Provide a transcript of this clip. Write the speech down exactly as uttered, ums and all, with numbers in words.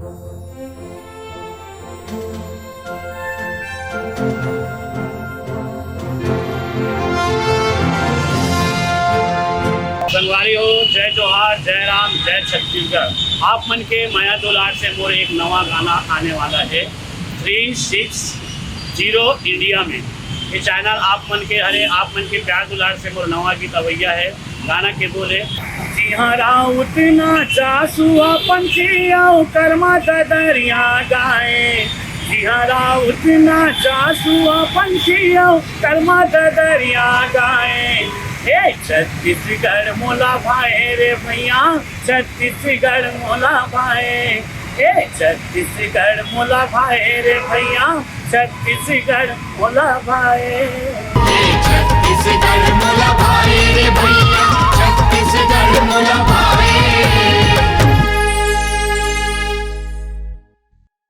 संगवारी हो, जय जोहार, जय राम, जय छत्तीसगढ़। आप मन के मया दुलार से मोर एक नवा गाना आने वाला है थ्री सिक्स जीरो इंडिया में। ये चैनल आप मन के हरे, आप मन के प्यार दुलार से मोर नवा गीत अवैया है। गाना के बोले, जिहाँ राउत नाचा सुआ पंछी अउ करमा ददरिया गाए। जिहाँ राउत नाचा सुआ पंछी अउ करमा ददरिया गाए। हे छत्तीसगढ़ मोला भाए रे भैया, छत्तीसगढ़ मोला भाए। हे छत्तीसगढ़ मोला भाए रे भैया, छत्तीसगढ़ मोला भाए। छत्तीसगढ़ मोला भाए रे भैया, छत्तीसगढ़ मोला भाए।